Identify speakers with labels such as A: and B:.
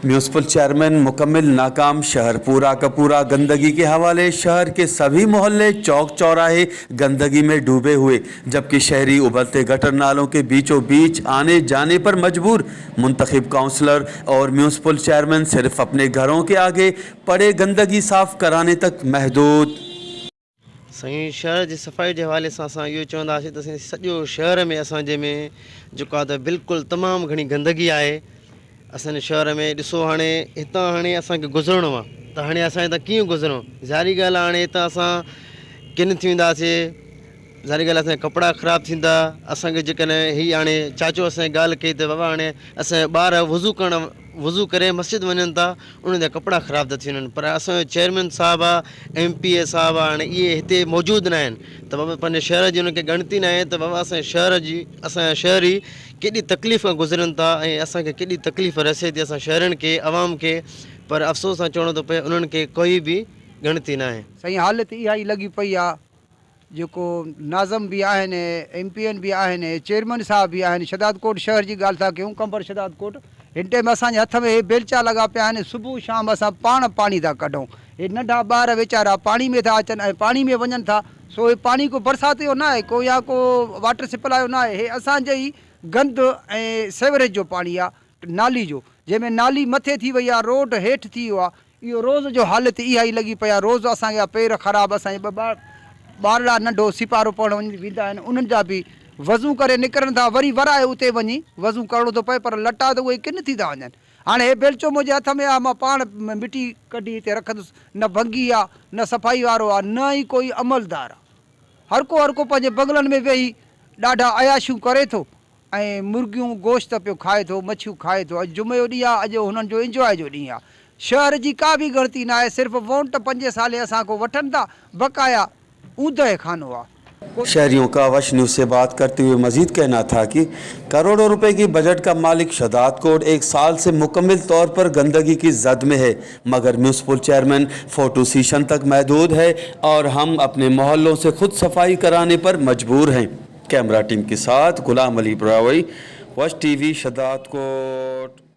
A: Municipal chairman मुकम्मल नाकाम, शहर पूरा का पूरा गंदगी के हवाले, शहर के सभी मोहल्ले चौक चौराहे गंदगी में डूबे हुए, जबकि शहरी उबलते गटर नालों के बीचों बीच आने जाने पर मजबूर। मुंतखब काउंसलर और म्यूनसिपल चेयरमैन सिर्फ अपने घरों के आगे पड़े गंदगी साफ कराने तक महदूद।
B: سائين شهر جي صفائي جي حوالي سان اسان اهو چونداسين ته سائين سڄو شهر ۾ اسان جي ۾ جيڪو آهي ته بلڪل تمام گهڻي گندگي آهي اسان جي شهر ۾ ڏسو هاڻي هتان هاڻي اسان کي گذرڻو آهي ته هاڻي اسان هتان ڪيئن گذرون ظاهري ڳالهه آهي هاڻي هتان اسان ڪن ٿي وينداسين ظاهري ڳالهه اسان جا ڪپڙا خراب ٿيندا اسان کي جيڪڏهن هي هاڻي چاچو اسان جي ڳالهه ڪئي ته بابا هاڻي اسان جا ٻار وضو ڪرڻ وضو ڪري مسجد وڃن ٿا انهن جا ڪپڙا خراب ٿا ٿي وڃن پر اسان جو چيئرمين صاحب آ ايم پي اي صاحب آ هاڻي اهي هتي موجود نه آهن ته بابا پنهنجي شهر جي انهن کي ڳڻتي نه آهي ته بابا اسان جي شهر جي اسان جا شهري ڪيڏي تڪليف کان گذرن ٿا ۽ اسان کي ڪيڏي تڪليف رسي ٿي اسان شهرين کي عوام کي پر افسوس سان چوڻو ٿو پئي انهن کي ڪوئي به ڳڻتي نه آهي.
C: سائين حالت اها ئي لڳي پئي آ جيڪو ناظم به آهن، ايم پي اين به آهن، چيئرمين صاحب به آهن، شھدادڪوٽ شهر جي ڳالهه ٿا ڪيون، قمبر شھدادڪوٽ، هن ٽيم اسان جي هٿ ۾ هي بيلچا لڳا پيا آهن، صبح شام اسان پاڻ پاڻي ٿا ڪڍون، هي ننڍا ٻار ويچارا پاڻي ۾ ٿا اچن ۽ پاڻي ۾ وڃن ٿا، سو هي پاڻي ڪو برسات جو ناهي ڪو يا ڪو واٽر سپلاء جو ناهي، هي اسان جي ئي گند ۽ سيوريج جو پاڻي آهي نالي جو، جنهن ۾ نالي مٿي ٿي وئي آهي، روڊ هيٺ ٿي ويو آهي، اهو روز جو حالت اها ئي لڳي پئي آهي روز اسان جا پير خراب اسان جا ٻه ٻارڙا ننڍو سيپارو پڙهڻ وڃي ويندا آهن انهن جا به وضو ڪري نڪرن ٿا وري ورائي اتي وڃي وضو ڪرڻو ٿو پئي پر لٽا ته اهي ڪن ٿي ٿا وڃن هاڻي هي بيلچو منهنجي هٿ ۾ آهي مان پاڻ مٽي ڪڍي هتي رکندس نه ڀنگي آهي نه صفائي وارو آهي نه ئي ڪوئي عملدار آهي هرڪو هرڪو پنهنجي بنگلن ۾ ويهي ڏاڍا عياشيون ڪري ٿو ۽ مرغيون گوشت پيو کائي ٿو، مڇيون کائي ٿو. اڄ جمعي جو ڏينهن آ، اڄ هنن جو انجواء جو ڏينهن آ. شهر جي ڪا به ڳڻتي ناهي، صرف وونٽ پنجين سالين اسان کان وٺن ٿا، بقايا اوندهه خانو آ.
A: शहरियों का वश न्यूज़ से बात करते हुए मजीद कहना था कि करोड़ों रुपए की बजट का मालिक शहदादकोट एक साल से मुकम्मल तौर पर गंदगी की जद में है, मगर म्यूनसिपल चेयरमैन फोटो सेशन तक महदूद है और हम अपने मोहल्लों से खुद सफाई कराने पर मजबूर हैं। कैमरा टीम के साथ गुलाम अली ब्रावई, वश टीवी, शहदादकोट।